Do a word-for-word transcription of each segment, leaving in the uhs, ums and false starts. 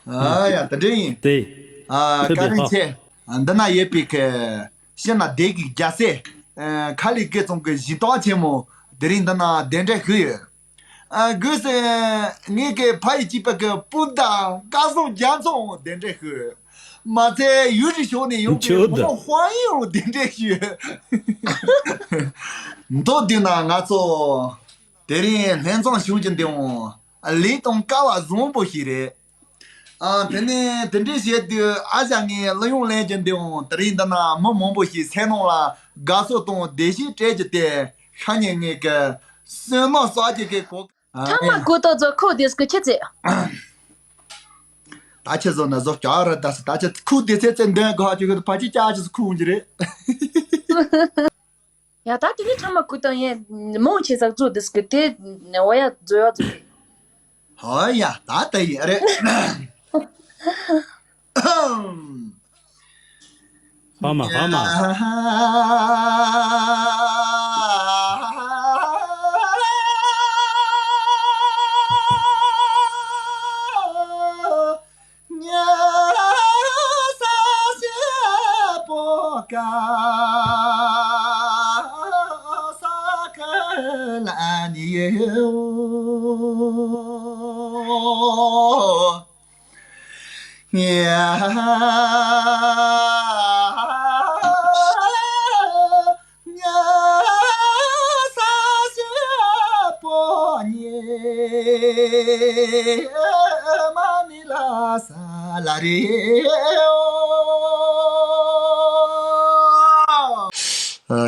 ཨ་ཡ་དེ་འདྲ་ཡིན། དེ། ཨ་ཐུབ་བཀའ་དྲིན་པའི་ཆེ། འདི་ན་ཡོད་པའི་གི་ཤིན་ན་སྡེ་དགེ་རྒྱལ་སྲས། ཨ་མཁའ་ལས་སྐུ་ཚང་གི་གཞི་བདག་ཆེན་མོ་དེ་རིང་འདི་ན་གདན་འདྲེན་ཞུས་ཡོད། ཨ་གུས་སེ་ངེད་ཀྱི་ཕ་ཡི་གཅིག་པ་གི་སྤུན་ཟླ་སྐལ་བཟང་རྒྱ་མཚོ་གདན་འདྲེན་ཞུས། མ་ཚད་ཡུལ་གྱི་ཕྱོགས་ནས་ཡོང་པའི་ཆོས་དང་བུ་མོ་དཔང་ཡིག་གདན་འདྲེན་ཞུས། མདོར་བསྡུས་ན་ང་ཚོ་དེ་རིང་ལྷན་འཛོམས་བྱུང་རྒྱུ་འདི་འོང་ལས་དང་སྐལ་བ་བཟང་པོ་ཞིག་རེད། ཨ་དེ་ནས་དེ་འདྲའི་བྱས་དུས་ཨ་ཞང་ངས་གླུ་དབྱངས་ལེན་གྱི་འདི་འོང་དེ་རིང་འདི་ན་མི་མང་པོ་ཞིག་སེམས་ནང་ལ་དགའ་ཚོར་དང་བདེ་སྐྱིད་སྤྲད་རྒྱུ་དེ་ཤ་ཉེ་ངེད་ཀྱི་བསོད་ནམས་གསོག་རྒྱུ་གི་གོ། ཨ་ཁྲག་མ་ཀུ་ཏོ་ཛོ་ཁོ་དེས་ཀུ་ཆི་ཙེ། ད་ཆི་ཟོ་ན་ཟོ་ཀྱ་ར་ད་སི་ད་ཆི་ཁུ་དེ་ཚེ་ཚེ་འདོན་གོ་ཧ་ཅུ་གི་ཕ་ཅི་ཀྱ་ཅི་སི་ཁུ་འོང་གི་རེད། ཡ་ད་དེ་ནི་ཁྲག་མ་ཀུ་ཏོ་ཡེ་མོང་ཆེ་ཟག་ཛོ་དེས་ཀུ་དེ་ནེ་འོ་ཡ་ཛོ་ཡ་ཛོ་གི། ཧོ་ཡ་ད་ད་ཡི་རེད། ཕ་མ་ཕ་མ།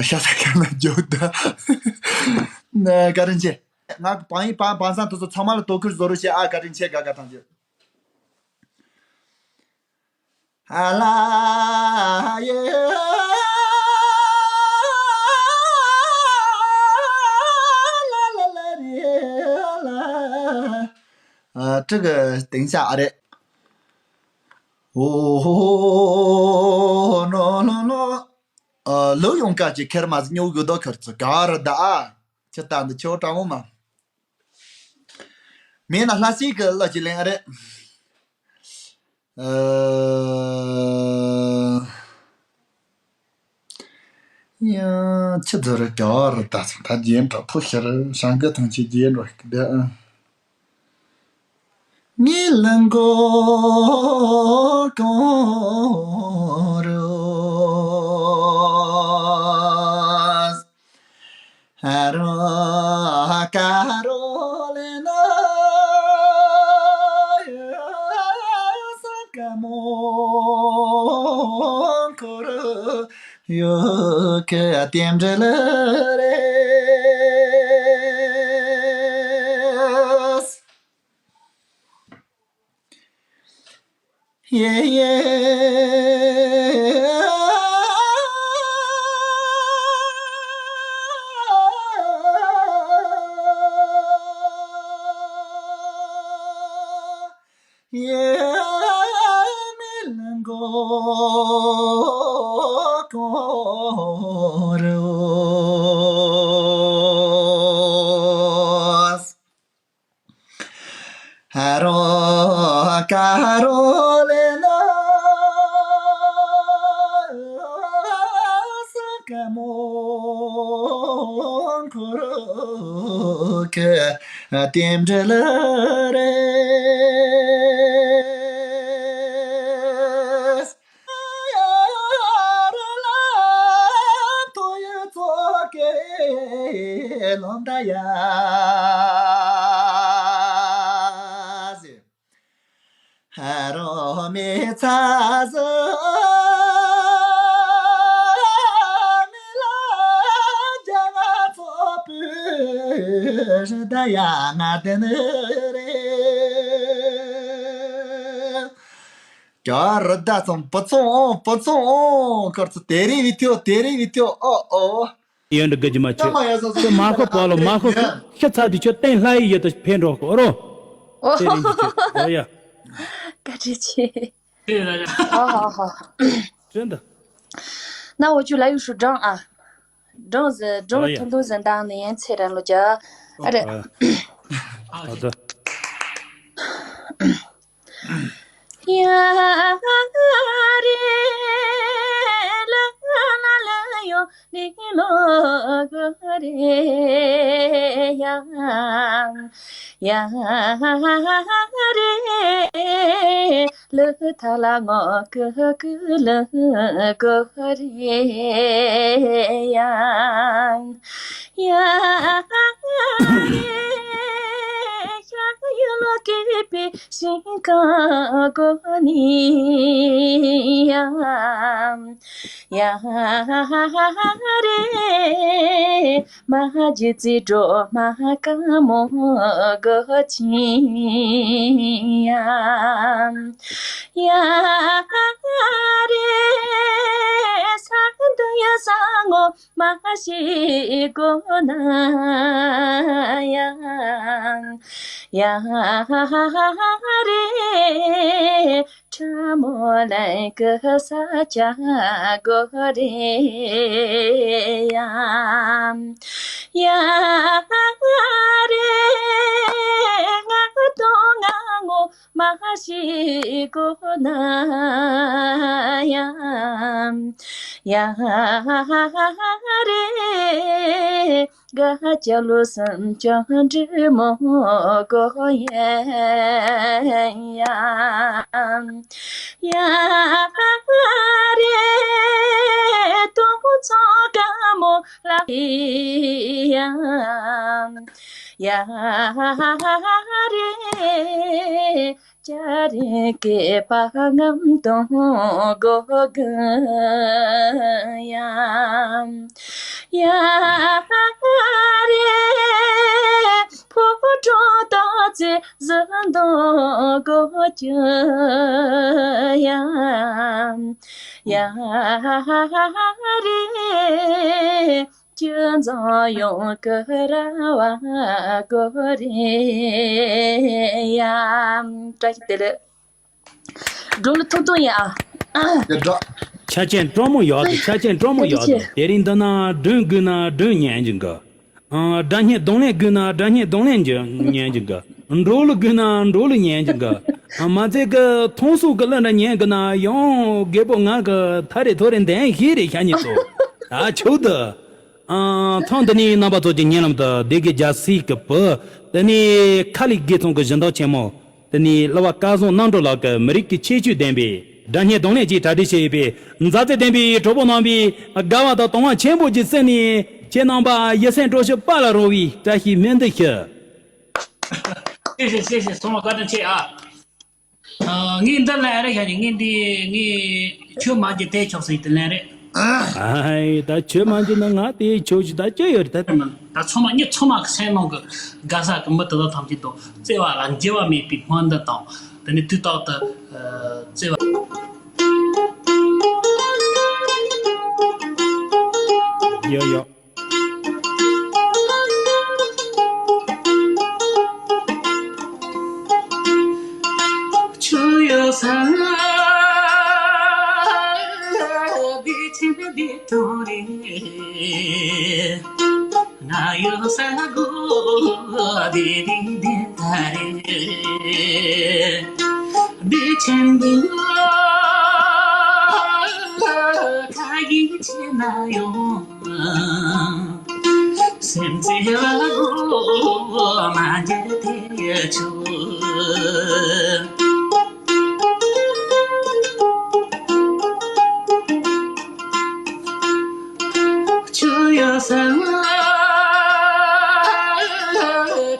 ཤ་ས་ཁ་ན་འཇོག་ད། ན་བཀའ་དྲིན་ཆེ། ང་བང་ཡིག་བང་བང་སང་དུ་ཚོ་ཚང་མ་ལ་དོ་ཁུར་བཟོ་རོགས་བྱེད་ཨ། བཀའ་དྲིན་ཆེ། དགའ་དགའ་ཐང་ཆེ། ཨ་ལ་ཡེ། ཨ་ཀྲི་གི་སྟེང་ཤ་ཨ་རེད། ཨོ་ཧོ་ནོ་ནོ་ནོ། ཨ་ལོ་ཡོང་ཀ་ཅི་ཁེར་མ་ཟི་ཉོ་གི་དོ་ཁར་ཚུ་ག་ར་ད་ཨ། ཁྱི་ད་འདི་ཆོ་གྲང་མོ་མ། མེད་ན་ལྷ་སྲས་ཀྱི་བླ་ཅི་ལེན་ཨ་རེད། ཨ། ཡང་ཆི་ཟེར་ག་ར་ད་ད་རྒྱན་དྲག་པོ་ཤར་ཞང་གི་ཐང་ཆེ་རྒྱན་འགྲོ་ཤིག་ད། ངའི་ལ་མགོ་གང་རུ། ཧ་རོ་ཀ་རོ་ལེ་ན་ས་ཀ་མོ་ཁོ་རུ་ཡོ་ཀ་ཏེམ་དྲ་ལ་རེ། ཡེ་ཡེ། ཡེ་མི་ལ་མགོ་ཀོ་རུ། ཧ་རོ་ཀ་རོ་ལེ་ན་ས་ཀ་མོ་ཁོ་རུ་ཀ་ཏེམ་དྲ་ལ་རེ། ཀྱ་རི་ད་ཚང་བུ་ཚང་ཨོ་བུ་ཚང་ཨོ་ཁར་ཚུ་དེ་རིང་བི་ཐིའོ་དེ་རིང་བི་ཐིའོ་ཨོ་ཨོ། ཡོན་ཏུ་དགའ་ཅི་མ་ཆེ། ཁྱོད་མ་ཁོ་པ་ལོ་མ་ཁོ་ཤ་ཚ་དི་ཁྱོད་བསྟན་ལྷ་ཡི་ཡོད་དུ་ཕན་འགྲོ་ཁོ་རོ། ཨོ་དེ་རིང་གི་ཁྱོད་ཨོ་ཡ། བཀའ་དྲིན་ཆེ། ཧ་ཧ་ཧ། ཅན་ད། ན་འོ་ཅུ་ལ་ཡུ་ཧྲུ་ཀྲང་ཨ། ཀྲང་ཟེ་ཀྲང་ཨོ་ཡ། ཐུང་ཐུང་ཟེ་དང་ནི་ཡན་ཚེ་ར་ལོ་ཅ། ཨ་རེ། ཨ་ད། ཡ་རེ་ལ་ལ་ལ་ཡོ་ལི་ལོ་གོ་རེ་ཡང་། ཡ་རེ་ལུ་ཐ་ལ་ངོ་ཀུ་ཀུ་ལུ་གོ་རེ་ཡང་། ཡ་རེ་ཤ་ཡུ་ལོ་ཀི་པི་ཤིང་ཀ་གོ་ནི་ཡང་། ཡ་རེ་མ་ཧ་ཇི་ཙི་འགྲོ་མ་ཀ་མོ་གོ་ཅི་ཡང་། ཡ་རེ་ས་འདི་ཡ་ས་ངོ་མ་ཤི་གོ་ན་ཡང་། ཡ་རེ་ཁྲ་མོ་ལེ་ཀི་ས་ཆ་གོ་རེ་ཡང་། ཡ་རེ་ང་དོ་ང་ངོ་མ་ཤི་གོ་ན་ཡང་། ཡ་རེ་ག་ཅ་ལོ་སམ་ཅང་འདྲི་མོ་གོ་ཡེ་ཡང་། ཡ་རེ་དོ་ཚོ་ག་མོ་ལ་ཡང་། ཡ་རེ་ཅ་རེ་ཀེ་པ་ངམ་དོང་གོ་ག་ཡང་། ཡ་རེ་ཕོ་གྲོ་ཏོ་ཙེ་ཟ་འདོ་གོ་ཅ་ཡང་། ཡ་རེ་ཅི་ཛོ་ཡོང་ཀ་ར་བ་གོ་རེ་ཡང་། བཀྲ་ཤིས་བདེ་ལེགས། འགྲོ་ལ་ཐུང་ཐུང་ཡིན་ཨ། ཡ་འགྲོ། ཆ་ཆེན་སྤྲོ་མོ་ཡོད་དེ། ཆ་ཆེན་སྤྲོ་མོ་ཡོད་དེ། དེ་རིང་འདི་ན་སྒྲོན་དགོས་ན་སྒྲོན་ཉན་གྱི་འགའ། ཨ། སྒྲ་སྙན་རྡུང་ལེན་དགོས་ན་སྒྲ་སྙན་རྡུང་ལེན་གྱི་ཉན་གྱི་འགའ། འགྲོ་ལ་དགོས་ན་འགྲོ་ལ་ཉན་གྱི་འགའ། ཨ། མ་ཚད་ཀྱི་ཐོང་སུ་གི་གླུ་འདྲ་ཉན་གི་ན་ཡང་རྒད་པོ་ང་གི་ཐ་རེ་ཐོ་རེ་འདན་ཤེས་རེ་ཤ་ཉེ་ཚོ། ད་ཆོག་ཏུ། ཨ། ཐེངས་འདི་ནས་རྣམ་པ་ཚོ་གི་ཉེ་ལམ་དུ་སྡེ་དགེ་རྒྱལ་སྲས་ཀྱི་བུ། དེ་ནས་ཁ་ལི་དགེ་ཚང་གི་སྦྱིན་བདག་ཆེན་མོ། དེ་ནས་གླུ་བ་སྐལ་བཟང་རྣམ་གྲོལ་ལགས་ཀྱིས་མི་རིགས་ཀྱི་ཁྱད་ཆོས་ལྡན་པའི་སྒྲ་སྙན་རྡུང་ལེན་ཅིག་གྲ་སྒྲིག་བྱས་ཡོད་པས། མཛའ་བརྩེ་ལྡན་པའི་གྲོགས་པོ་རྣམ་པས་དགའ་བ་དང་དུང་བ་ཆེན་པོ་ཅིག་བསྩལ་ནས། ཁྱེད་རྣམ་པ་ཡིད་སེམས་སྤྲོ་སྐྱིད་པ་ལ་རོལ་བའི་བཀྲ་ཤིས་སྨོན་འདུན་ཞུ། ཤེས་ཤེས་ཤེས་ཤེས། ཚང་མ་བཀའ་དྲིན་ཆེ་ཨ། ཨ། ངས་འདི་ལན་རེ་བཞག་ནས། ངས་འདི་ངས་ཆོས་མ་བགྱིས་དེ་ཆོག་ཟེར་དེ་ལན་རེད། ཨ་ཡེ། ད་ཆོས་མ་བགྱིས་ན་ང་དེ་ཆོག་ཅི་ད་ཅི་ཡོད་རེད་ད། ད་ཚང་མ་མྱི་ཚང་མ་གི་སེམས་ནང་གི་དགའ་ས་གི་མི་དེ་དག་ཐམས་ཅད་དང་བརྩེ་བ་ལ་འགྱུར་བ་མེད་པའི་སྨོན་འདུན་དང་། དེ་ནས་དུས་རྟག་ཏུ་ཨ་བརྩེ་བ། ཡོ་ཡོ། ཆུ་ཡོད་ས་ལ་བདེ་ཆེན་བདེ་དྲང་རེད། ང་ཡོད་ས་གོ་བདེ་བདེ་བདེ་ད་རེད། བདེ་ཆེན་བདེ་ཁ་ཡིན་ཆེ་ན་ཡོང་། སེམས་ཙེ་བ་གོ་མ་འཇལ་དེ་ཆུ། ཆུ་ཡོད་ས་ལ་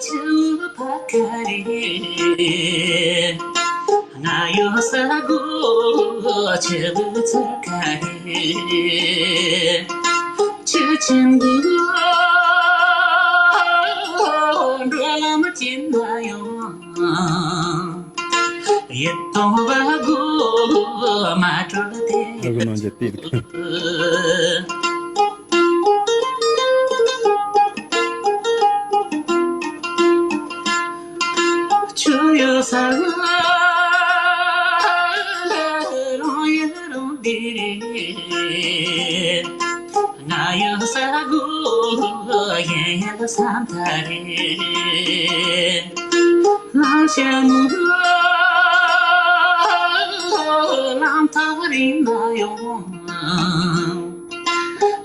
ཆུ་ཕ་ཁ་རེད། ང་ཡོད་ས་གོ་ཆུ་བུ་ཚ་ཁ་རེད། ཆུ་ཆེན་པོ་འགྲོ་ལམ་ཅན་ན་ཡོང་། ཡིད་དུ་བ་གོ་མ་གྲོལ་དེ། ཨ་གི་ནང་གི་དེ་རེད། ཆུ་ཡོད་ས་ལ་རང་ཡུལ་རང་བདེ་རེད། ང་ཡོད་ས་གོ་གཞན་ཡུལ་ས་མཐའ་རེད། ལང་ཤ་མོ།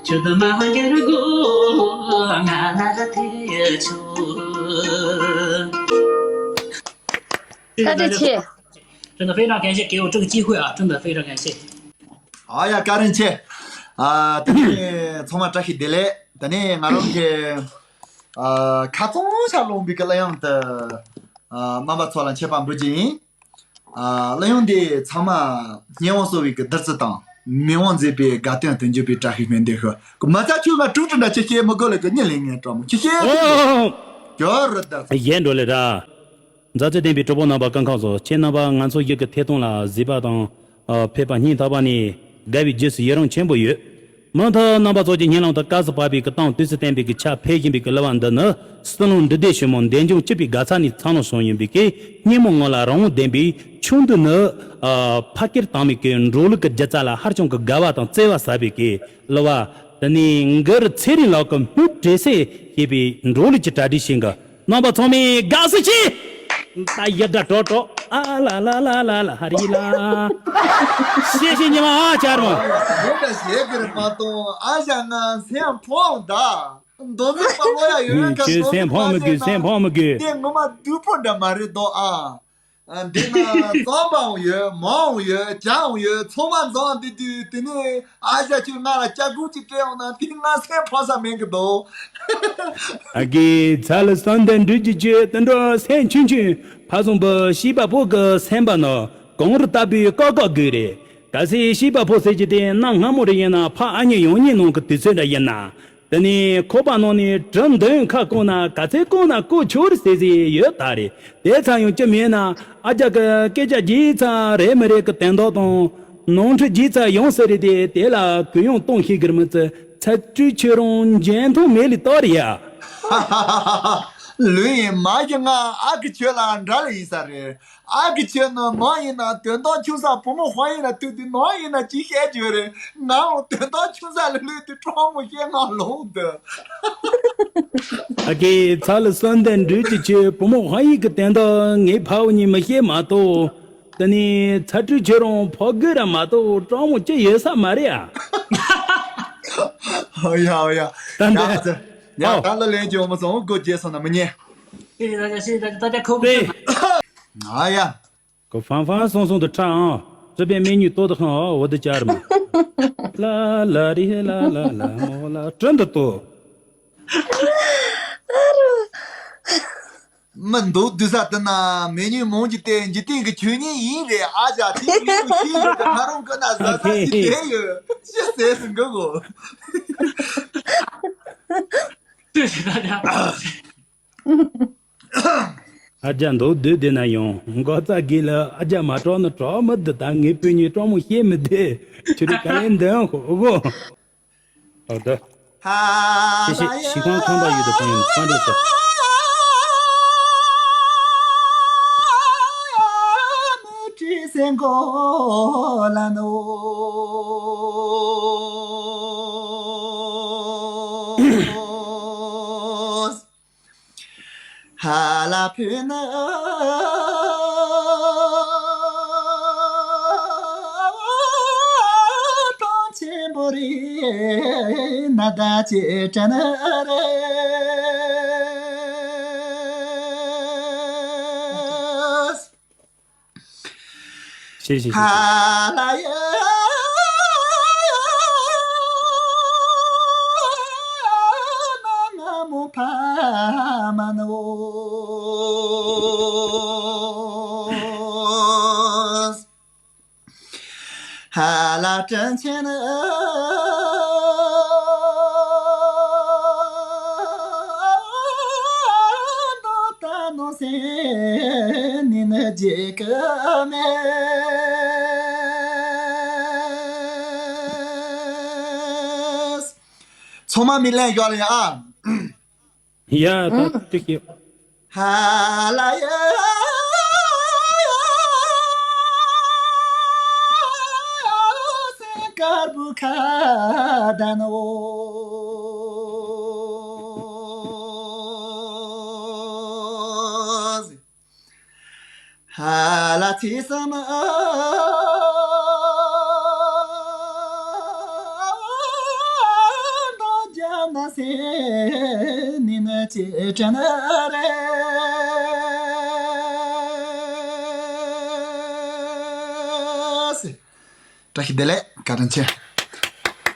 ཁྱོད་མ་འགྱུར་དགོས། ང་ལ་ཐེ་ཆོ། 感谢。真的非常感谢给我这个机会啊，真的非常感谢。 ཨ་ཡ། བཀའ་དྲིན་ཆེ། ཨ། དེ་ནས་ཚང་མ་བཀྲ་ཤིས་བདེ་ལེགས། དེ་ནས་ང་རང་གི་ཨ་ཁ་ཚང་ཤ་ལོང་བའི་གི་གླུ་དབྱངས་དེ་ཨ་རྣམ་པ་ཚོ་ལ་མཆོད་པ་འབུལ་རྒྱུ་ཡིན། ཨ། གླུ་དབྱངས་འདི་ཚང་མ་སྙན་དབང་གསོ་བའི་གི་བདུད་རྩི་དང་། མི་དབང་མཛེས་པའི་དགའ་སྟོན་དུ་འགྱུར་བའི་བཀྲ་ཤིས་སྨོན་འདུན་ཞུ། གོ་མ་ཚ་ཁྱོད་ང་དཀྲུག་དཀྲུག་འདྲ་ཅི་བཤད་མི་དགོས་ལེ་གི་གཉིད་ལེན་ངན་སྤྲོ་མོ་ཅི་བཤད། ཨོ། ཇོ་རུ་ད། གཞན་འགྲོ་ལེ་ར། མཛའ་བརྩེ་ལྡན་པའི་གྲོགས་པོ་རྣམ་པ་སྐུ་ཁམས་བཟང་། ཁྱེད་རྣམ་པ་ང་ཚོ་ཡུལ་གྱི་ཐད་གཏོང་ལ་གཟིགས་པ་དང་། ཨ། ཕེབས་པ་སྙིང་ཐག་པ་ནས་དགའ་བའི་རྗེས་སུ་ཡི་རང་ཆེན་པོ་ཡོད། མུ་མཐུད་རྣམ་པ་ཚོ་གྱི་སྙིང་ལམ་དུ་དཀར་གསལ་འབར་བའི་གི་གཏམ་བདུད་རྩི་བསྟན་པའི་གི་ཆ་ཕེབས་བཞིན་པའི་གི་གླུ་བ་འདི་ནི། སྲིད་བློན་འབྲི་ལྡེ་ཆོས་མོ་འདས་འབྱུང་སྐྱིད་པའི་དགའ་ཚལ་ནས་འཚར་ལོངས་བྱུང་ཡིན་པའི་གི་སྙན་མོ་ངག་ལ་རང་དབང་ལྡན་པའི་ཆུང་དུས་ནི། ཨ། ཕ་སྐད་དྭངས་མའི་གི་འབྲོག་གླུ་གི་སྒྱུ་རྩལ་ལ་ཧ་ཅང་གི་དགའ་བ་དང་བརྩེ་བ་ཟབ་པའི་གི་གླུ་བ། དེ་ནས་གུ་རུ་ཚེ་རིང་ལགས་ཀྱི་སྨུག་འདྲེས་སེ་ཞེས་པའི་འབྲོག་གླུ་གྱི་གྲ་སྒྲིག་བྱེད་གི། རྣམ་པ་ཚང་མས་དགའ་བསུ་ཞུ། ད་ཡི་དྭགས་གྲོགས་གྲོགས། ཨ་ལ་ལ་ལ་ལ་ལ་ཧ་རི་ལ། ཤེས་ཤེས་ཉི་མ་ཨ་ཅར་མ། འོ་ད་ཞེས་གི་རེད་མ་གཏོང་ཨ་ཞང་ང་སེམས་ཕོངས་ད། མདོ་འཛིན་པ་ལོ་ཡ་ཡོད་ཡོད་ཁ་ཁྱོད་སོང་སེམས་ཕོངས་མི་དགོས། སེམས་ཕོངས་མི་དགོས། དེ་ངོ་མ་སྡུག་པོ་འདྲ་མ་རེད་དོ་ཨ། འདི་ན་རྩམ་པའང་ཡོད། མའང་ཡོད། ཇའང་ཡོད། ཚང་མ་འཛོམས་འདི་དུས་དེ་ནས་ཨ་ཞང་ཁྱོད་ང་ལ་ལྕགས་སྒོ་ཅིག་སྤྲད་འོང་ན་དེ་ང་སེམས་ཕོངས་ས་མེད་གི་འདུག་ཨ་ཀེ་ཚ་ལ་སོན་དང་འབྲུ་གྱི་ཆོས་དེ་འདྲ་སེམས་ཆུང་ཆུང་ཕ་བཟང་པོ་ཤེས་པ་པོ་གི་སེམས་པ་ནི་གངས་རི་ལྟ་བུའི་ཀག་ཀག་དགོས་རེད། གལ་སྲིད་ཤེས་པ་པོ་ཟེར་གྱི་དེ་གནའ་སྔ་མོ་རེ་ཡིན་ན་ཕ་ཨ་མྱེས་ཡང་མྱེས་ནང་གི་དུས་ཚོད་འདྲ་ཡིན་ན། དེ་ནས་ཁོག་པ་ནང་ནས་གྲི་མདུང་ཁ་བསྐོང་ན་ག་ཚད་བསྐོང་ན་བསྐོང་ཆོག་རེད་ཟེར་ཟེར་ཡོད་ད་རེད། དེ་ཙམ་ཡང་ཅི་མེད་ན་ཨ་ཅག་གི་སྐད་ཆ་རྒྱས་ཙམ་རེད་མི་རེད་གི་དོན་དག་དང་། ནོར་འཁྲུལ་རྒྱས་ཙམ་ཡོང་ས་རེད་དེ། དེ་ལ་གུ་ཡངས་གཏོང་ཤེས་གི་མི་ཚེ་ཚ་སྤྲུལ་ཁྱོད་རང་འཇོན་ཐང་མེད་ལི་ཏོ་རེད་ཡ། ལོས་ཡིན་མ་གཞི་ང་ཨ་ཁུ་ཁྱོད་ལ་འདྲ་ལ་ཡིན་ས་རེད། ཨ་ཁུ་ཁྱོད་ནི་ནང་ཡིན་ན་དོན་དག་ཆུང་ས་བུ་མོ་དཔང་ཡིག་ལ་ཐུག་དུས་ནང་ཡིན་ན་ཅི་བཤད་རྒྱུ་རེད། ང་འོ་དོན་དག་ཆུང་ས་ལ་ལུས་དུས་སྤྲང་མོ་བཤད་ང་ལོང་འདི། ཨ་ཀེ་ཚ་ལ་སོན་དང་འབྲུ་གྱི་ཆོས་བུ་མོ་དཔང་ཡིག་གི་དོན་དག་ངའི་ཕ་བུ་གཉིས་མི་བཤད་མ་གཏོགས། དེ་ནས་ཚ་སྤྲུལ་ཁྱོད་རང་ཕོ་རྒོད་ར་མ་གཏོགས་སྤྲང་མོ་ཅི་ཡོད་ས་མ་རེད་ཨ། ཨོ་ཡ་ཨོ་ཡ། ད་འདི། ཡ་ད་ལ་ལན་ཅི་འོ་མ་སོང་སྒོ་རྒྱས་སོང་ན་མི་ཉན། 谢谢大家，谢谢大家，大家口口相传。 ཨ་ཡ། ཁོ་ཧྥང་ཧྥང་སོང་སོང་དུ་ཁྲ་ཨང་། སྲིད་པའི་མི་ཉུང་ཏོ་དུ་ཁང་ཨ་བོ་དུ་ཅར་མ། ལ་ལ་རི་ལ་ལ་ལ་མོ་ལ་ཀྲིན་དུ་ཏོ། མི་འདུག་དུས་ས་དུ་ན་མི་ཉུང་མོང་གི་སྟེ་འཇིག་རྟེན་གྱི་ཆོས་ཉིད་ཡིན་རེད། ཨ་ཅག་དེ་ཡིན་དུ་ཤེས་ཡོད་དུ་ང་རང་ཀུན་ན་ཟ་ས་ཞིག་དེ་ཡོད་ཅི་ཟེར་སུ་འགྲོ་གོ། 谢谢大家。 ཨ་ཅག་མདོག་བདུད་དེ་ན་ཡོང་འགོ་རྩ་དགེ་ལ་ཨ་ཅག་མ་གྲོགས་ན་གྲོགས་མི་འདི་ད་ངའི་སྤུན་ཉེ་གྲོགས་མོ་ཤེས་མི་བདེ། ཆུ་རི་ཀ་ལེན་འདོན་ཧོ་གོ། ཨོ་ད། ཤི་ཤི་ཤི་ཁང་ཁང་པ་ཡོད་དུ་གང་ཡོང་ཁང་འདྲ་ས། ཧ་ལ་ཕུ་ན། གྲོང་ཆེན་པོ་རི་ན་ད་ཅེ་ཏྲ་ན་རེ། 谢谢，谢谢。 ཧ་ལ་དྲིན་ཆེན་ནི། ད་ནོ་སེ་ནི་ནི་རྗེ་ཀ་མེ། ཚང་མ་མི་ལན་ཞོག་ལ་ཡ་ཨ། ཡ་ད་ཏིག་གི། ཧ་ལ་ཡ། སེ་དཀར་བུ་ཁ་ད་ནོ། ཧ་ལ་ཚེ་སམ། ཟེར་ནི་ནི་ཅི་དྲན་རེད། བཀྲ་ཤིས་བདེ་ལེགས། བཀའ་དྲིན་ཆེ།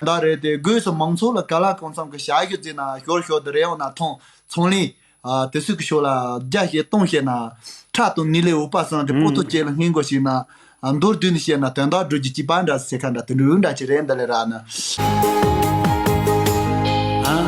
ད་རེད་དེ། སྒོས་སུ་མང་ཚོགས་ལ་ག་ལ་གང་འཚམ་གྱི་ཞབས་ཞུ་བྱས་ན། ཞོར་ཞོར་དུ་རེ་འོང་ན་ཐོང་ཚོང་ལས། ཨ། དེ་ཚོ་གི་ཕྱོགས་ལ་རྒྱ་བཤད་གཏོང་བཤད་ན། ཁྲག་དང་ནི་ལས་འོད་པ་སངས་ཀྱི་པོ་ཏོ་ཅན་ལ་སྔོན་འགོག་བྱས་ན། ཨ། མདོར་བསྡུས་ནས་བཤད་ན་དོན་དག་སྒྲུབ་རྒྱུ་གཅིག་པ་འདྲ་ཟེར་ཁ་འདྲ་དེ་འདྲ་འདྲ་ཅིག་རེད། འདི་ལས་རག་ན། ཨ།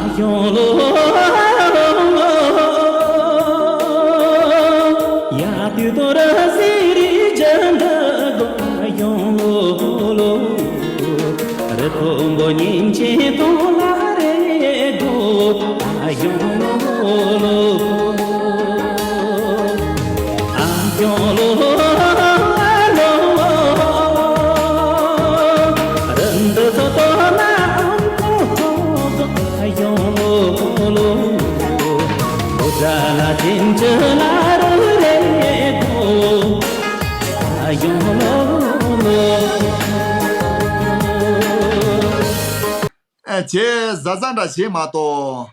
ཁྱེད་གཟབ་གཟབ་འདྲ་བྱེད་མ་གཏོགས།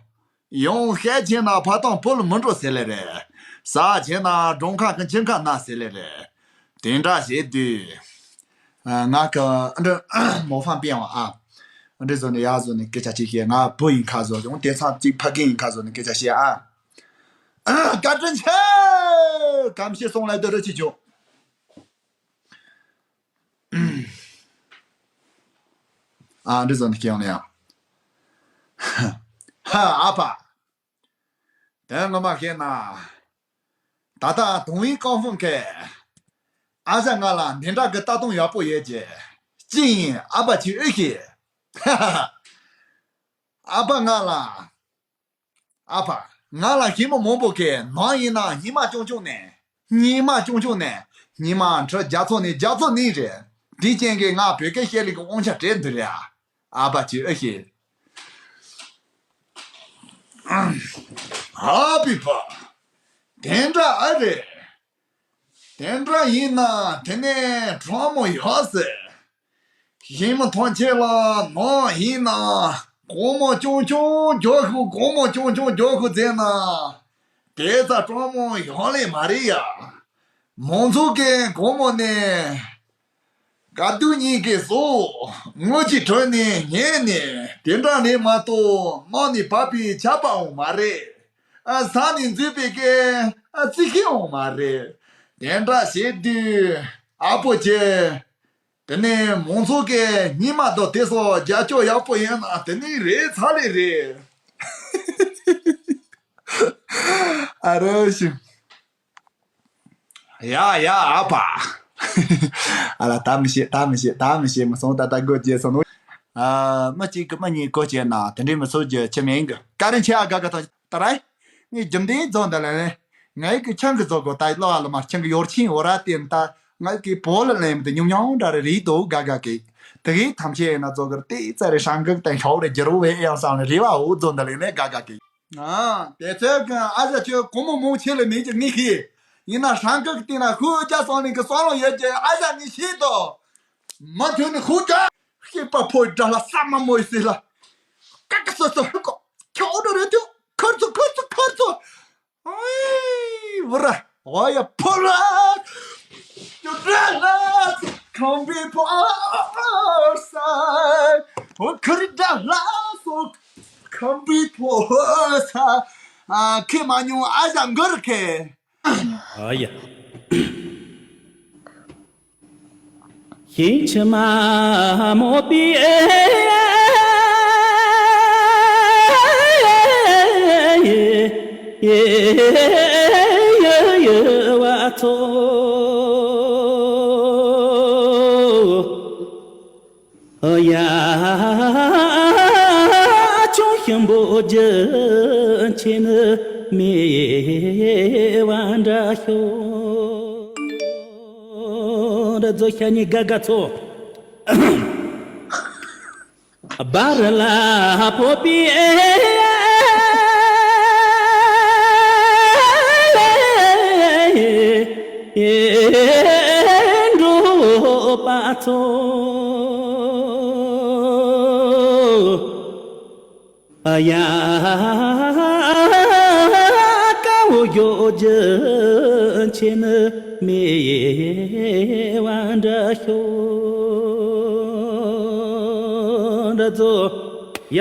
ཡང་ཤ་ཆེ་ན་ཕ་ཐང་བུ་ལ་མི་འགྲོ་ཟེར་ལེ་རེད། ཟ་ཆེ་ན་འབྲོང་ཁ་གི་མཆིན་ཁ་ན་ཟེར་ལེ་རེད། དེ་འདྲ་བྱེད་དུས། ཨ། ང་གི་འདི་མོ་ཧྥང་པེ་ཝང་ཨ། འདི་བཟོ་ནས་ཡར་བཟོ་ནས་སྐད་ཆ་བཤད་ཤེས། ང་བུ་ཡིན་ཁ་བཟོ། ཡང་དེང་སང་གཅིག་ཕ་རྒན་ཡིན་ཁ་བཟོ་ནས་སྐད་ཆ་བཤད་ཨ། བཀའ་དྲིན་ཆེ། གམ་ཤེས་སོང་ལ་སྡོད་རོགས་བྱེད་ཆོག་ཨ། འདི་བཟོ་ནས་སྐྱེ་ཡོང་ནས་ཡང་། ཧ། ཨ་ཕ། དོན་ངོ་མ་བཤད་ན། ད་ལྟ་དུང་བའི་ཀང་ཧྥུང་གིས་ཨ་ཞང་ང་ལ་འདི་འདྲ་གི་ལྟ་སྟངས་ཡག་པོ་ཡོད་ཀྱི། ཅི་ཡིན་ཨ་ཕ་ཅིག་ཨེ་ཤེས། ཧ་ཧ་ཧ། ཨ་ཕ་ང་ལ། ཨ་ཕ། ང་ལ་ཞི་མི་མང་པོ་གིས་ནམ་ཡིན་ན་ཉི་མ་ཆུང་ཆུང་ནས། ཉི་མ་ཆུང་ཆུང་ནས། ཉི་མ་ཁྲི་བརྒྱ་ཚོ་ནས་བརྒྱ་ཚོ་ནས་རེད། དེ་རྐྱེན་གྱིས་ང་བོད་སྐད་བཤད་ལུགས་ཀྱི་དབང་ཆ་སྤྲད་འདུག་རེད་ཨ། ཨ་ཕ་ཅིག་ཨེ་ཤེས། ཨ་ཕའི་ཕ། དེ་འདྲ་ཨེ་རེད། དེ་འདྲ་ཡིན་ན་དེ་ནས་གྲོགས་མོ་ཡོད་ཟེར། ཞི་མི་ཐང་ཆད་ལ་ནམ་ཡིན་ན་སྒོར་མོ་ཆུང་ཆུང་རྒྱག་ཤོག་སྒོར་མོ་ཆུང་ཆུང་རྒྱག་ཤོག་ཟེར་ན། དེ་ཙམ་གྲོགས་མོ་ཡོད་ལེ་མ་རེད་ཡ། མང་ཚོགས་ཀྱི་སྒོར་མོ་ནས་དཀའ་སྡུག་གཉིས་ཀྱི་སོ་དངུལ་གྱི་ཁྲོད་ནས་ཉོས་ནས་དེ་འདྲ་ལས་མ་གཏོགས་ནང་ནས་བབས་པའི་ཆར་པའང་མ་རེད། ཨ། ཟ་ནས་འཛུལ་བའི་གི་ཨ་རྩི་ཤིང་འོང་མ་རེད། དེ་འདྲ་བྱེད་དུས་ཨ་ཕོ་ཆེ། དེ་ནས་མང་ཚོགས་ཀྱི་སྙིང་མ་དང་དེ་སོགས་རྒྱབ་སྐྱོར་ཡག་པོ་ཡོད་ན་དེ་ནི་རེད་ཚར་ལེ་རེད། ཨ་རོ་ཞིམ། ཡ་ཡ་ཨ་ཕ། ཨ་ལ་ད་མི་ཤེས། ད་མི་ཤེས། ད་མི་ཤེས། མི་སོང་། ད་ལྟ་སྒོ་བརྒྱབ་སོང་ནོ། ཨ། མི་གཅིག་གིས་མི་གཉིས་སྐོར་བྱས་ན་དེ་འདྲའི་མི་ཚོགས་རྒྱུ་ཆི་མིན་གི། བཀའ་དྲིན་ཆེ་ཨ། དགའ་དགའ་ཐང་ད་རེད། ངས་རྒྱུ་མཚན་རྫོགས་འདི་ལ་ནི། ངའི་གི་ཆང་གི་རྫོགས་གོ་ད་ལོ་ཨ་ལོ་མ་ཆང་གི་ཡོར་ཆིན་འོ་ར་དེ་ད་ངའི་གི་བོ་ལ་ལེམ་དེ་ཉུང་ཉུང་འདྲ་རེ་རེད་དོ། དགའ་དགའ་གི། དེ་གི་ཐམས་ཅད་ཡིན་ན་རྫོགས་གི་ར་དེ་ཙ་རེ་ཧྲང་གི་དང་ཤའོ་རེ་རྒྱུ་རོ་བའི་ཨེ་ཡང་སང་ལ་རེ་བ་འོ་རྫོགས་འདི་ལ་ནི་དགའ་དགའ་གི། ཨ། དེ་ཚོའི་གི་ཨ་ཞང་ཁྱོད་སྒོར་མོ་མང་ཆེ་ལས་མེད་ཀྱི་ངས་ཤེས། ཡིན་ན་ཧྲང་ཀ་གི་སྟེང་ན་ཧུའུ་ཅཱ་སང་ལིང་གི་སང་ལོ་ཡོད་ཀྱི་ཨ་ཞང་ངས་ཤེས་དོ། མ་ཐོན་ནི་ཧུའུ་ཅཱ། ཤེས་པ་ཕོ་ཡི་དགྲ་ལ་ས་མ་མོ་ཡི་སྲིད་ལ། ཀ་ཀ་སོ་སོ་ཧུ་ཀོ། ཁྱོད་འོ་འདྲ་རེད་དུ། ཁུར་ཚོ་ཁུར་ཚོ་ཁུར་ཚོ། ཨེ། བུ་ར། འོ་ཡ་ཕོ་ར། ཁྱོད་དགྲ་ལ་ཁམས་པའི་ཕོ་ས། འོ་ཁུར་དགྲ་ལ་སོགས། ཁམས་པའི་ཕོ་ས། ཨ། ཁེ་མ་ཉུང་ཨ་ཞང་གུར་ཁེ། ཨ་ཡ། ཤིང་ཆུ་མ་མོ་པི་ཨེ་ཡེ་ཡེ་ཡེ་བ་ཚོ། ཡ། ཆུང་ཞིམ་པོ་རྒྱུན་ཆད་ནི་མེད་པ་འདྲ་ཤོག་འདི་ཚོ་ཤ་ཉེ་དགའ་དགའ་ཚོ། སྦ་རི་ལ་ཕོ་པི་ཨེ་འགྲོ་པ་ཚོ། ཡ། དཀའ་བོ་གྱོད་རྒྱུ་ཆེ་ནི་མེད་པ་འདྲ་ཤོག་འདྲ་ཚོ། ཡ།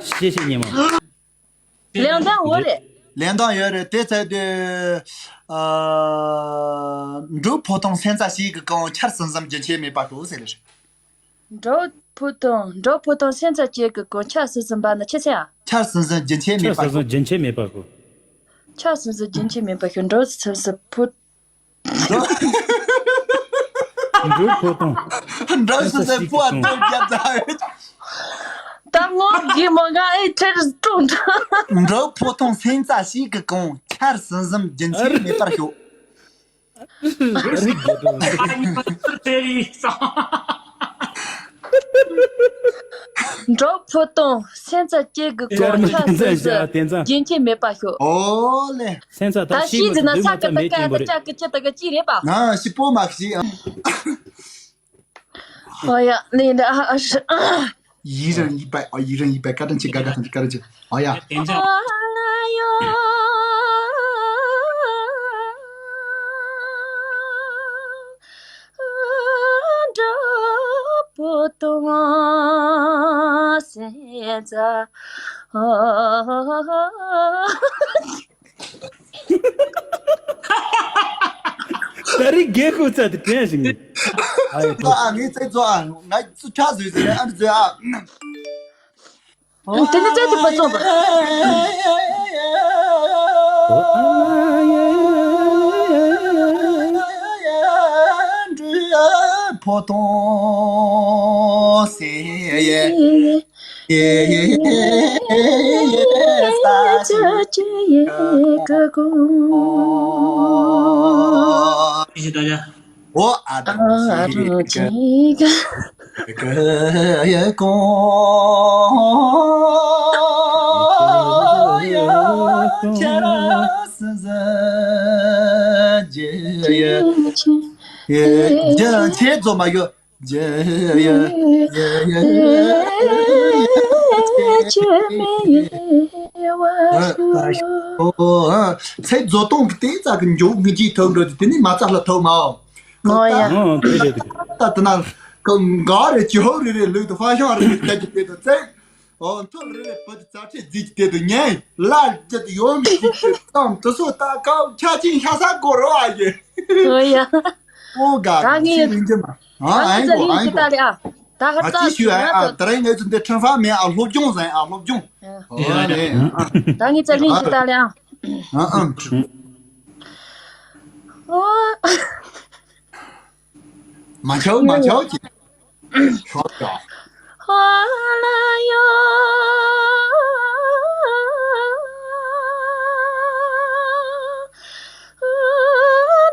ཤེས་ཤེས་ཉི་མ། ལེན་སྟངས་འོ་རེད། ལེན་སྟངས་ཡོད་རེད། དེ་ཚད་དུས། ཨ། འབྲུག་ཕོ་ཐོང་སེམས་རྩ་ཞིག་གི་གོང་ཆར་ཟིམ་ཟིམ་རྒྱུན་ཆད་མེད་པར་ཤོག་ཟེར་རེད། འབྲུག་ཕོ་ཐོང་། འབྲུག་ཕོ་ཐོང་སེམས་རྩ་ཅན་གྱི་གོང་ཆར་ཟིམ་ཟིམ་པ་ནི་ཆི་ཟེར་ཨ། ཆར་ཟིམ་ཟིམ་རྒྱུན་ཆད་མེད་པར་ཤོག་ཆར་ཟིམ་ཟིམ་རྒྱུན་ཆད་མེད་པར་ཤོག་ཆར་ཟིམ་ཟིམ་རྒྱུན་ཆད་མེད་པར་ཤོག་འབྲུག་ཟིམ་ཟིམ་ཕོ། འབྲུག་ཕོ་ཐོང་། འབྲུག་ཟིམ་ཟིམ་ཕོ་ཐོང་རྒྱབ་ཟ། ད་ངོ་གི་མོ་ང་ཨེ་ཁྲེར་ཀྲུང་ཀྲང་། འབྲུག་ཕོ་ཐོང་སེམས་རྩ་ཞིག་གི་གོང་ཆར་ཟིམ་ཟིམ་རྒྱུན་ཆད་མེད་པར་ཤོག་རིག་དགོས་འདུག་འབྲུག་ཕོ་ཐོང་སེམས་རྩ་ཅན་གྱི་གོང་ཆར་ཟིམ་ཟིམ་རྒྱུན་ཆད་མེད་པར་ཤོག་ཨོ་ལེ། སེམས་རྩ་ད་ད་ཤི་ཤི་ཟིན་ན་ས་ཀི་ད་ཀ་ད་ཅག་གི་ཅི་རེད་པ། ང་ཤི་པོ་མ་ཤི་ཨ། ཨོ་ཡ་ནི་འདྲ་ཨ་ཨ་ཤི། ཡིད་རང་ཡིད་པ། ཨ། ཡིད་རང་ཡིད་པ་བཀའ་དྲིན་ཆེ། དགའ་དགའ་ཐམས་ཅད་བཀའ་དྲིན་ཆེ། ཨོ་ཡ། དེ་འདྲ། འབྲུག་ཕོ་ཐོང་སེམས་རྩ། ད་རེས་རྒྱལ་ཁབ་ཚ་དེ་དྲན་ཞིག་ནས། ཨ་ཡེ་ཨ། ངས་རྩེད་རྫོགས་ཨ། ང་ཚོ་ཕྱག་བཟོས་ཟེར་ཨ་འདི་བཟོས་ཨ། དེ་ནི་རྩེད་ཀྱི་བུ་ཚོ་བ། ཕོ་ཐོང་སེ། ཨོ་ཨ་ད་ཅི་ག་ཡ་གོ་ཡ་ཁྱེད་རང་སུ་ཟ་ཇེ་ཡ་ཡ་ཇ་ཆེ་ཛོ་མ་ཡོ། ཡེ་ཡེ་ཡེ་ཡེ། ཚེ་རྫོགས་སྟོང་གི་དེ་ཙག་གི་མགྱོགས་ངི་ཅིག་ཐོབ་འགྲོ་དེ་ནི་མ་ཙག་ལ་ཐོབ་མའོ། ཨོ་ཡ། ཨོ་དེ་རེད་དེ། ད་དེ་ན་ག་རེ་ཅི་ཧོ་རེ་རེ་ལུས་དུ་ཧྥ་ཤང་རེ་རེ་ལྟ་ཅི་དེ་དུ་ཚེ། ཨོ་མཐོ་རེ་རེ་བུ་དུ་རྩ་ཁྲེ་རྫི་ཅི་དེ་དུ་ཉན་ལ་ཅི་དུ་ཡོམ་ཅི་དུ་ཙམ་དུ་སོ་ད་ཀའོ་ཆ་ཅིང་ཤ་ས་གོ་རོ་ཨ་ཡེ། ཨོ་ཡ། ཨོ་ག་ད་ངས་ཅི་ཡིན་ཅི་མ། ཨ་ཨ་ཡིན་གོ་ཨ་ཡིན་གོ། ད་ལྟ་ཨ་ཅི་ཞུ་ཨ་ཨ་ད་རེས་ངས་ཚུ་འདི་ཁྲིམས་ཧྥ་མེད་ཨ་སློབ་སྦྱོང་ཟེར་ཨ་སློབ་སྦྱོང་། ཨོ་ཨ་ནི་ད་ངས་ཚ་ལིང་ཅི་ད་ལེ་ཨ། ཨ་ཨ། ཨོ། མ་ཆའོ་མ་ཆའོ་ཅི། ཤོག་ཡ། ཧ་ལ་ཡ།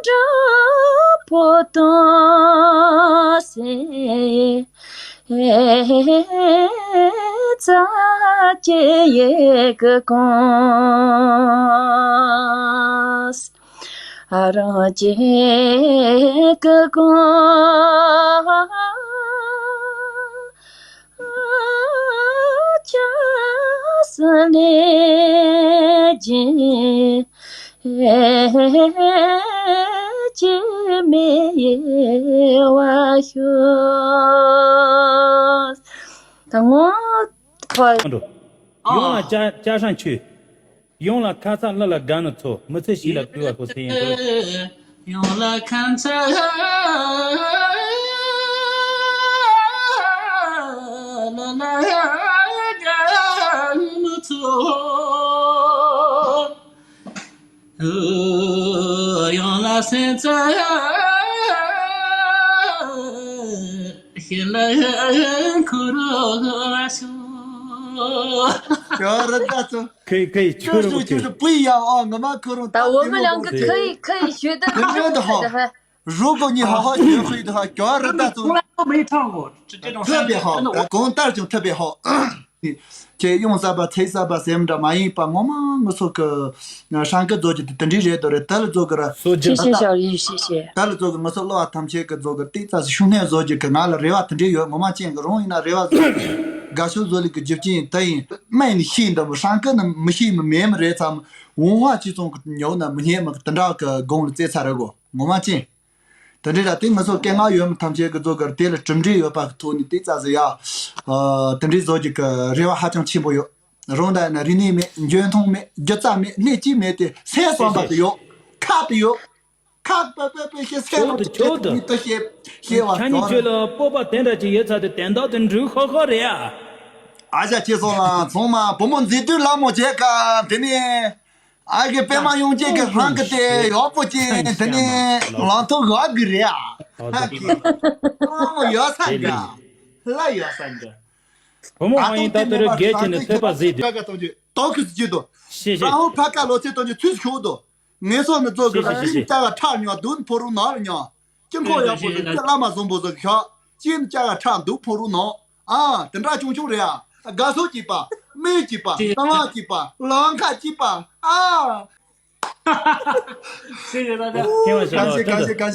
འབྲུག་ཕོ་ཐོང་སེམས་རྩ་ཅན་གྱི་གོང་། ཨ་རང་ཅན་གྱི་གོང་ཆ་སུ་ལེ་ཇི་ཅི་མེ་བ་ཤོ། ད་ངོ་ཕོ། འགྲོ། ཡོང་ལ་ཅ་ཅ་ཧྲང་ཆུ། ཡོང་ལ་ཁ་ཚ་ལ་ལ་དགའ་ནི་ཚོ་མི་ཚེ་ཞིག་ལ་བསྐུལ་བ་ཁོ་ཚེ་ཡན་དུ། ཡོང་ལ་ཁ་ཚ་ལ་ལ་དགའ་ནི་ཚོ། ཡང་ལ་སེམས་ཚ་ཤེས་ལ་འཁོར་བ་ཤོ། ཁྱོད་རི་ད་ཚོ། ཁོས་ཁོས་ཁྱོད་རི་ཁྱོད་ཁོས། པུའི་ཡ་ཨོ་ང་མ་ཁོ་རང་ད་འོ་མི་ལང་གི་ཁོས་ཁོས་ཞུ་ད་ཁོས་ཁོས་ད་ཧ། རུ་གོ་ཉི་ཧ་ཧ་ཁྱོད་ཁོས་ད་ཧ་ཁྱོད་རི་ད་ཚོ། ཐོད་པའི་ཧ་ད་གང་ལྟར་ཀྱང་ཐོད་པའི་ཧ། ཁྱེད་ཡོང་ས་པ་ཚེ་ས་པ་སེམས་འདྲ་མ་ཡིན་པ་ངོ་མ་ངུ་ཚོ་གི་ཧྲང་ཀི་རྫོགས་ཀྱི་དེ་འདྲི་རེད་དོ་རེད་ད་ལ་རྫོགས་གི་ར། སོ་ཅི། ཤེས་ཤེས་ཤག་ཡིན་ཤེས་ཤེས། ད་ལ་རྫོགས་གི་ངུ་ཚོ་བློ་བ་ཐམས་ཅད་ཀྱི་རྫོགས་གི་ཏིག་ཙམ་ཞིག་ཤུགས་སྣོན་རྫོགས་ཀྱི་གི་ང་ལ་རེ་བ་དེ་འདྲི་ཡོད་ངོ་མ་ཅན་གི་རང་ཡིན་ན་རེ་བ་རྫོགས། དགའ་ཤོས་བཟོ་ལས་ཀྱི་རྒྱུ་རྐྱེན་དེ་ཡིན། སྨན་ནི་ཤེས་འདི་མོ་ཧྲང་ཀི་ནི་མི་ཤེས་མི་མེད་མི་རེད་ཙམ། འོང་བ་ཅི་ཙང་གི་ཉོ་ན་མི་ཉན་མི་དེ་འདྲ་གི་དགོང་ལ་རྩེ་ཚར་རེ་གོ་ངོ་མ་ཅན། དེ་འདྲའི་ར་དེ་ང་ཚོ་སྐད་ངག་ཡོད་མི་ཐམས་ཅད་ཀྱི་བཟོ་གི་དེ་ལ་གྲུབ་འབྲས་ཡོད་པ་གི་ཐོག་ནས་དེ་རྩ་ཟེར་ཡ། དེ་འདྲའི་བཟོ་རྒྱུ་གི་རེ་བ་ཧ་ཅང་ཆེན་པོ་ཡོད། རང་ད་ན་རིག་གནས་མེད། འཇོན་ཐང་མེད། རྒྱུ་རྩ་མེད། ལྷད་ཅིག་མེད་དེ་སེམས་བསམ་པ་དེ་ཡོད། ཁ་དེ་ཡོད། ཁ་པེ་པེ་པེ་ཤེས་སེམས་ལ་ཆོག་ཏུ་ཆོག་ཏུ། མི་ཏུ་ཤེས་ཤེས་པ་ཁྱེད་གཉིས་ཚོ་ལ་སྤོབས་པ་དེ་འདྲ་ཅིག་ཡོད་ཚར་དུས་དན་རྟགས་དེ་འགྲུལ་ཤོག་ཤོག་རེད་ཨ། ཨ་ཞ་ཁྱེད་ཚོ་ལ་ཚང་མ་བུ་མོ་མཛེས་སྡུག་ལ་མོ་བྱེད་ཀ་དེ་ནས། ཨ་གི་པད་མ་ཡོང་ཅེས་ཀྱི་ཧང་གི་དེ་ཡག་པོ་ཅན་དེ་ནས་ལང་ཐོ་ག་གི་རེད་ཨ། ཧ་གི་ཨ་མོ་ཡོད་ས་འདྲ། ལ་ཡོད་ས་འདྲ། བུ་མོ་ཧང་ཡིན་ད་དུ་རུ་རྒྱལ་ཁྱེད་ནས་ཐོས་པ་ཟིག་དུས། ཏོག་གི་སྐྱིད་དོ། ཤེས་ཤེས། ཧང་ཕ་ཀ་ལོ་ཚེ་དོན་གྱི་ཚུལ་ཤོག་དོ། ངེས་སོགས་ནི་ཚོ་གི་ཤེས་ཤེས་ཤེས་ཤེས། ཅ་ག་ཁྲག་ཉོ་དུན་ཕོ་རུ་ནག་ཉོ། ཅི་འཁོར་ཡག་པོ་ཟིག་ཅི་བླ་མ་བཟང་པོ་ཟིག་ཤོག་ཅི་ནི་ཅ་ག་ཁྲག་འདུག་ཕོ་རུ་ནག་ཨ་དེ་འདྲ་ཆུང་ཆུང་རེད་ཨ། དགའ་སོ་སྐྱིད་པ། སྨན་སྐྱིད་པ། གསང་བ་སྐྱིད་པ། ལང་ཁ་སྐྱིད་པ། ཨ། ཤེས་ཤེས་ད་ད། ཐེངས་མ་ཤོད་ལ་ཀ་ཤེས་ཀ་ཤེས་ཀ་ཤེས།